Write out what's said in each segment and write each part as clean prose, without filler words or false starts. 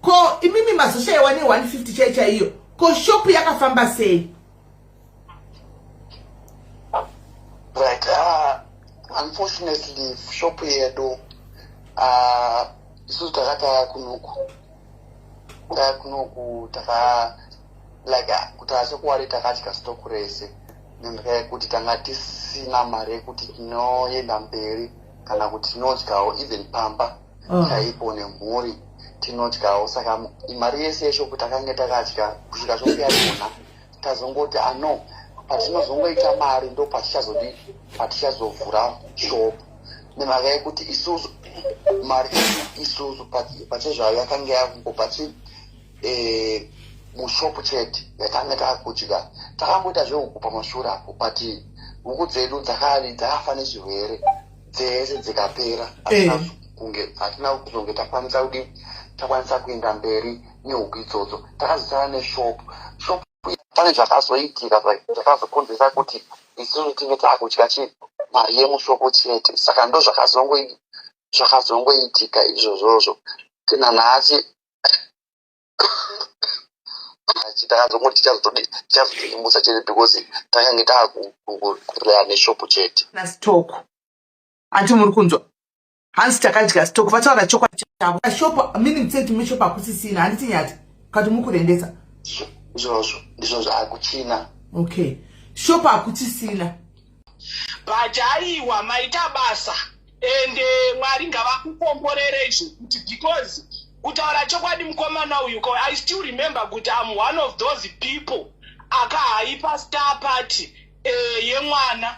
Ko imimi mazoshaiwa ne150 chai chaiyo, ko shop yakafamba sei? Right, unfortunately shop yedu, isusu takataya kunoku, taya kunoku, taka like kutaura chokwadi, takadya stock rese nemhaka yekuti tanga tisina mari yekuti tinoenda mberi kana kuti tinodyawo even pamba chaipo nemhuri tinodyawo. Saka mari yese yeshopu takange takadya kusvika shopu yadonha. Tazongoti ano patinozongoita mari ndo patichazodi, patichazovhura shopu, nemhaka yekuti isusu mari yedu isusu pachezvayo yakanga yakungobva chi mushopu chete yatanga takudya. Takamboita zvehuku pamashure apo, but huku dzedu dzakari dzakafa nezvirwere dzese dzikapera. Kunge hatina kuzonge takwanisa kudi takwanisa kuenda mberi nehuku idzodzo. Takazosara neshopu. Shopu pane zvakazoitika zvakazokonzeresa kuti isusu tinge taakudya chi mari yemushopu chete. Saka ndo zvakazongoitika izvozvozvo. Nanhasi takazongoti tichazotoimutsa chete because takange taakuraya neshopu chete. Na stock, hanti muri kunzwa? Hanzi takadya stock. Vataura chokwadi chavo. Shop, meaning seti mushop hakusisina, handiti Nyati? Kati mukurendesa. Izvozvo ndizvozvo, hakuchina. Okay, shop hakuchisina. But aiwa, maita basa, ende Mwari ngavakukomborere zvekuti, because kutaura chokwadi, mukomana uyu, I still remember kuti am one of those people akahaipa star party yemwana.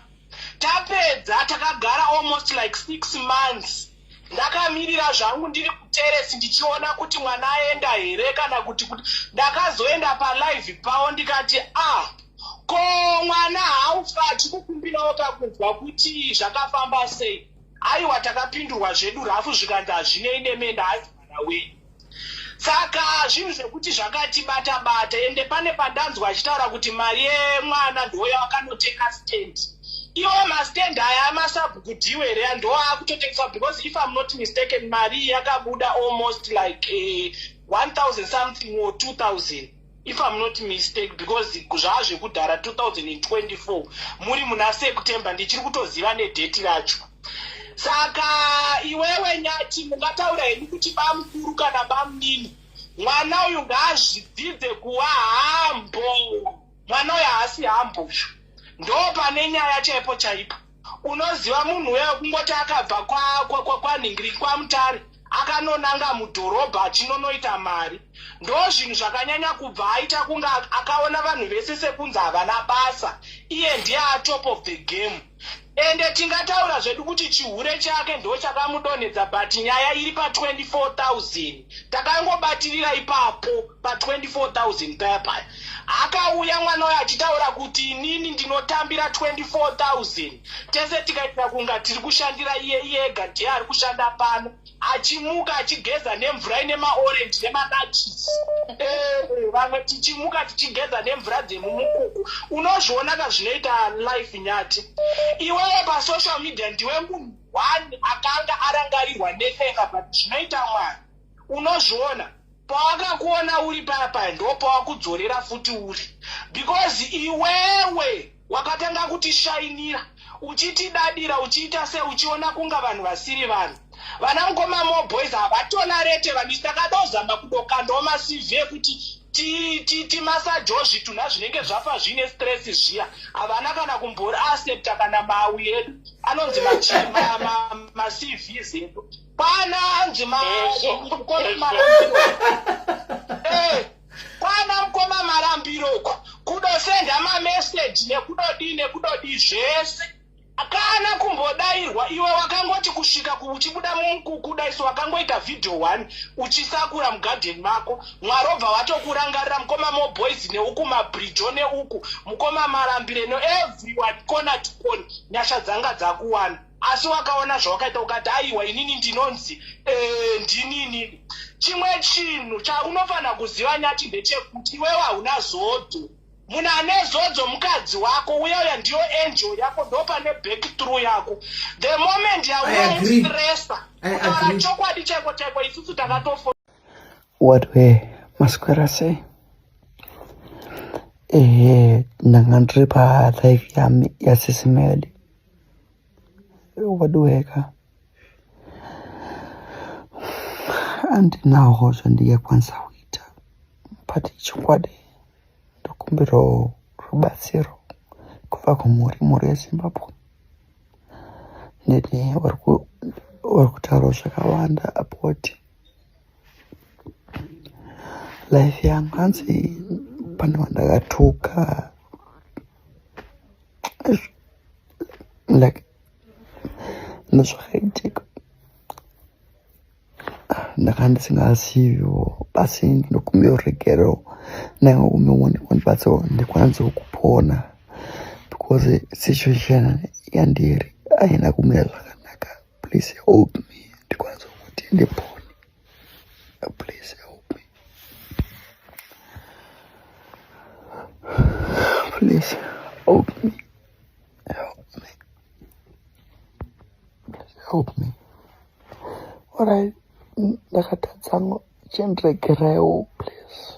Tapedza, takagara almost like 6 months ndakamirira zvangu ndiri kuteresi, ndichiona kuti mwana aenda here kana kuti ndakazoenda palive pavo, ndikati, "A ah, ko mwana haufa?" Achikukumbirawo kakunzwa kuti zvakafamba sei. Aiwa, takapindurwa zvedu rafu, zvikanzi hazvinei nemenda, hazi mwana wenyu. Saka zvinhu zvekuti zvakatibata bata. Ende pane pandanzwa achitaura kuti mari yemwana ndo yawakanotenga stand. Iwo mastand aya amasabhuku dhiwe here ndo akutotengeswa? Because if I'm not mistaken, mari yakabuda almost like 1000 something or 2000, if I'm not mistake, because zvaa zvekudhara, 2024 muri muna September, ndichiri kutoziva nedheti racho. Saka iwewe Nyati, mungataura henyu kuti bamukuru kana bamunini, mwana uyu ngaazvidzidze kuva humble. Mwana uyu haasi humble, ndo pane nyaya chaipo chaipo. Unoziva munhu uya kungoti akabva kwanhingiri kwaMutare akanonanga mudhorobha achinonoita mari, ndo zvinhu zvakanyanya kubva aita kunge akaona vanhu vese sekunzi havana basa, iye ndiye atop of the game. Ende tingataura zvedu kuti chihure chake ndo chakamudonhedza, but nyaya iri pa24 000, takangobatirira ipapo pa24 000 paya paya. Akauya mwana uyo achitaura kuti inini ndinotambira 24 000, tese tikaita kunga tiri kushandira iye, iyega ndiye ari kushanda pano, achimuka achigeza nemvura ine maorenji nemanachis, vamwe tichimuka tichigeza nemvura dzemumukuku. Unozviona ka zvinoita life, Nyati? Iwewe pasocial media ndiwe munhu one akanga arangarirwa nedenga, but zvinoita Mwari, unozviona pawakakuona uri paya paya, ndo pawakudzorera futi uri, because iwewe wakatanga kutishainira, uchitidadira, uchiita seuchiona kunga vanhu vasiri vanhu. Vana mukoma Mo Boys havatolerate vanhu. Isi takadozama kudokandawo maCV ekuti timasajewo zvitunha zvinenge zvafa zviine stress zviya, havana kana kumbori accepta kana mawi edu anonzi maCVs edu. Kwana anzi kwana mukoma Marambiroko, kudosenda mameseji nekudodii nekudodii zvese, kana kumbodayirwa. Iwe wakangoti kusvika uchibuda mumukuku daiso, wakangoita vhidhiyo one uchisakura mugadheni mako, Mwari obva watokurangarira. Mukoma Mo Boys neuku, mabridjo neuku, mukoma Marambire no everyone, corner to corner, nyasha dzanga dzakuwana. Asi wakaona zvawakaita, ukati, "Aiwa, inini ndinonzi ndininini." Chimwe chinhu chaunofanira kuziva, Nyati, ndechekuti iwewe hauna zodzo. Munhu ane zodzo mukadzi wako uya uya, ndiyo angel yako, ndo pane breakthrough yako. The moment yaunostressa, kutaura chokwadi chaiko chaiko, isusu takatofo. What way maswera sei? Ehe, ndanga ndiri palive yami yasisi Meli. Waduweka. Andinawo zvandingakwanisa kuita but chokwadi ndokumbirawo rubatsiro kubva kumhuri mhuri yeZimbabwe. Ndine vari kutaura zvakawanda about life yangu hanzi pane vandakatuka like ndozvakaitika ndanga ndisingaziviwo basi ndinokumbira ruregerero ndanga kundibatsirawo ndikwanise kupona because situation yandiri haina kumira zvakanaka please help me ndikwanise kuti ndipone please help me please help me help me please help me alright ndakatadza chindiregeraiwo please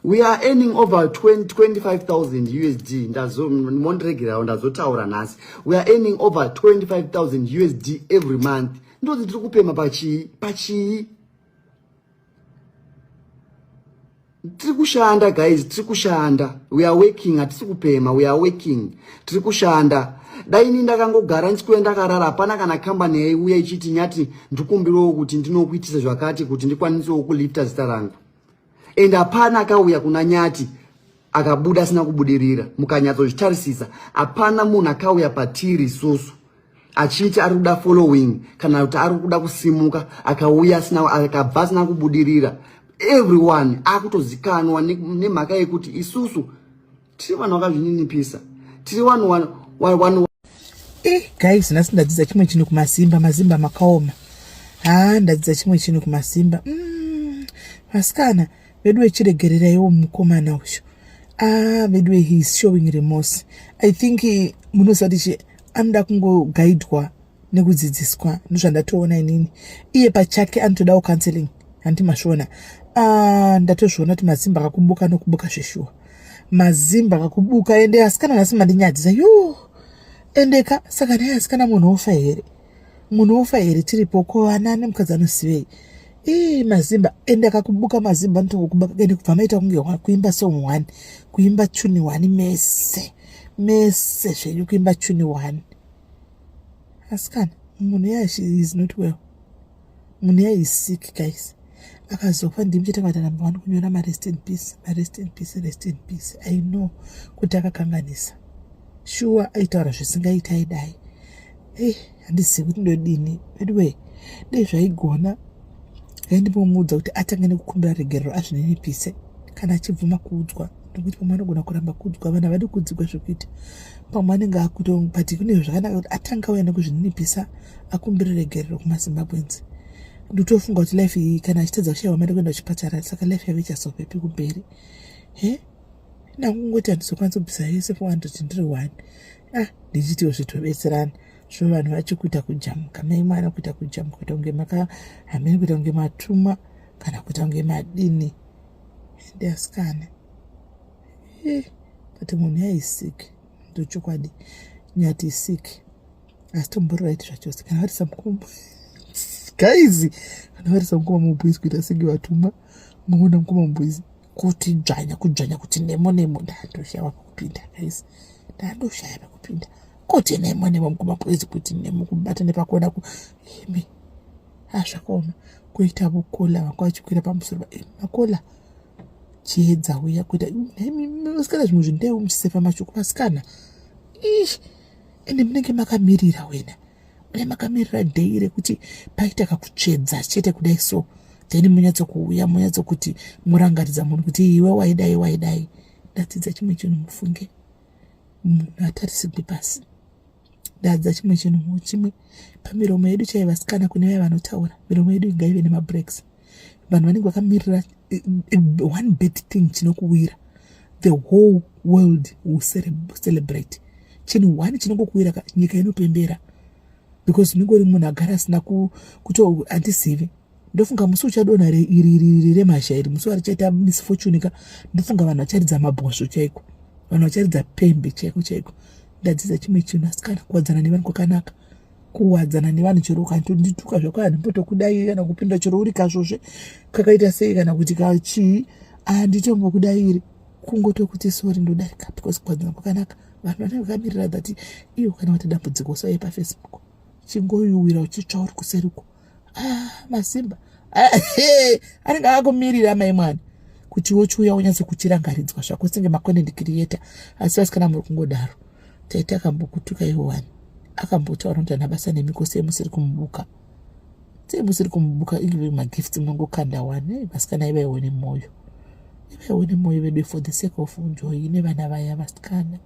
We are earning over 25,000 USD. Ndazo mondiregerawo ndazotaura nhasi. We are earning over 25,000 USD every month. Ndodzi tiri kupema pachii? Pachii? Tiri kushanda guys, tiri kushanda. We are working, hatisi kupema, we are working. Tiri kushanda. Dai ini ndakangogara ndisikuya ndakarara hapana kana kambani yaiuya ichiti nyati ndikumbirawo kuti ndinokuitisa zvakati kuti ndikwanisewo kulifta zita rangu. And hapana akauya kuna Nyati akabuda asina kubudirira. Mukanyatsozvitarisisa, hapana munhu akauya patiri isusu achiti ari kuda following kana kuti ari kuda kusimuka akauya asina akabva asina kubudirira. Everyone akutozikanwa nemhaka yekuti isusu tiri vanhu vakazvininipisa, tiri vanhu vanhu Eh, guys, nhasi ndadzidza chimwe chinhu kumasimba. Mazimba makaoma. Haa, ndadzidza chimwe chinhu kumasimba. Vasikana, vedu vechiregereraiwo mukomana uyu. Ah, vedu he is showing remorse. I think eh, munoziva kuti chi anoda kungogaidwa nekudzidziswa ndozvandatoona inini. Iye pachake anotodawo counseling. Hanti mazviona. Ah, ndatozviona kuti mazimba akakubuka nokubuka zveshuwa. Mazimba akakubuka ende asikana nhasi mandinyadzisa. Yoo. Endeka saka nhai asikana munhu ofa here? Munhu ofa here tiripo ko vana nemukadzi anosivei? Ii mazimba ende akakubuka mazimba anotongokubuka ende kubva maita kunge kuimba song one kuimba tune one mese mese zvenyu kuimba tune one asikana munhu yeah, she is not well munhu yeah is sick guys akazofa ndimi chete kuita number one kunyora marest in peace marest in peace rest in peace i know kuti akakanganisa shuwa aitaura zvisingaiti aidai ei handizivi kuti ndodini anyway dei zvaigona aindimbomuudza kuti atange nekukumbira regerero azvininipise kana achibvuma kuudzwa nekuti pamwe anogona kuramba kuudzwa vanhu havadi kuudzigwa zvekuita pamwe anenge akuto but kune zvakanaka kuti atanga auya nekuzvininipisa akumbire regerero kumazimbabweans ndotofunga kuti life iyi kana achitadza kushaiwa mari kuenda kuchipatara saka life yavo ichazovepi kumberi he ndakungoti handizokwanisa kubvisa yese 400 ndiri one ah ndichitiwo zvitobetserana zvino vanhu vacho kuita kujamuka mai mwana kuita kujamuka kuita kunge maka hamene kuita kunge matumwa kana kuita kunge madini ende asikana eh, but munhu yaisik ndochokwadi nyati isik asi tombori right zvachose kana vari samukoma guys kana vari samukoma mubwizi kuita senge vatumwa muona mukoma mubwizi kuti dzvanya kudzvanya kuti nemo nemo ndandoshaya pekupinda guys ndandoshaya pekupinda kuti nemo nemo mukoma bwizi kuti nemo kubata nepakona ku imi azvakaoma kuita bukola vanga vachikwira pamusoro makola chiedza uya kuita vasikana zvimwe zvindeu muchisefa mashoko vasikana ish ende munenge makamirira wena mune makamirira day rekuti paita kakutsvedza chete kudai so then munyatsokuuya munyatsokuti murangaridza munhu kuti iwe waidai waidai ndadzidza chimwe chinhu mufunge munhu atarisigwi pasi ndadza chimwe chinhu chimwe pamiromo yedu chaiye vasikana kune vaya vanotaura miromo yedu ingaive nemabreaks vanhu vanenge vakamirira eh, eh, one bad thing chinokuwira the whole world will celebrate chinhu one chinongokuwira nyika inopembera because unenge uri munhu agara asina kuto handizivi Ndofunga musi uchadonha iri iri remhasha iri, musi warichaita misfortune ka, ndofunga vanhu vacharidza mabhosvo chaiko, vanhu vacharidza pembe chaiko chaiko. Ndadzidza chimwe chinhu asikana, kuwadzana nevanhu kwakanaka. Kuwadzana nevanhu chero ukatondituka zvako handimbotokudai kana kupinda chero uri kazvozve kakaita sei kana kuti kachii, handitombokudairi, kungotokuti sorry ndodarika, because kuwadzana kwakanaka. Vanhu vanenge vakamirira that iyo kana kuti dambudziko usauye paFacebook, chingoyuwira uchitsva uri kuseriko. Ah, masimba anenge akakumirira mai mwana kuti wochiuya unyatso kuchirangaridzwa zvako senge macontent creator. Asi vasikana muri kungodaro. Taiti akambokutuka iwo wani, akambotaura kuti hana basa nemiko, sei musiri kumubuka? Sei musiri kumubuka? Ive magifts munongokanda wani. Vasikana, ivaiwo nemwoyo, ivaiwo nemwoyo vedu, for the sake of joy nevana vaya vasikana.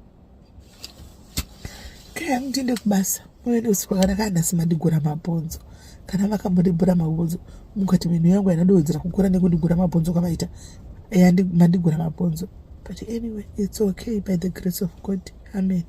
Kaya mutiende kubasa, muende usiku wakanaka. Nhasi mandigura mabhonzo. Kana vakambondigura mabhonzo, mukati mhino yangu hainadowedzera kukura nekundigura mabhonzo kwavaita. Mandigura mabhonzo, but anyway, it's okay, by the grace of God, amen.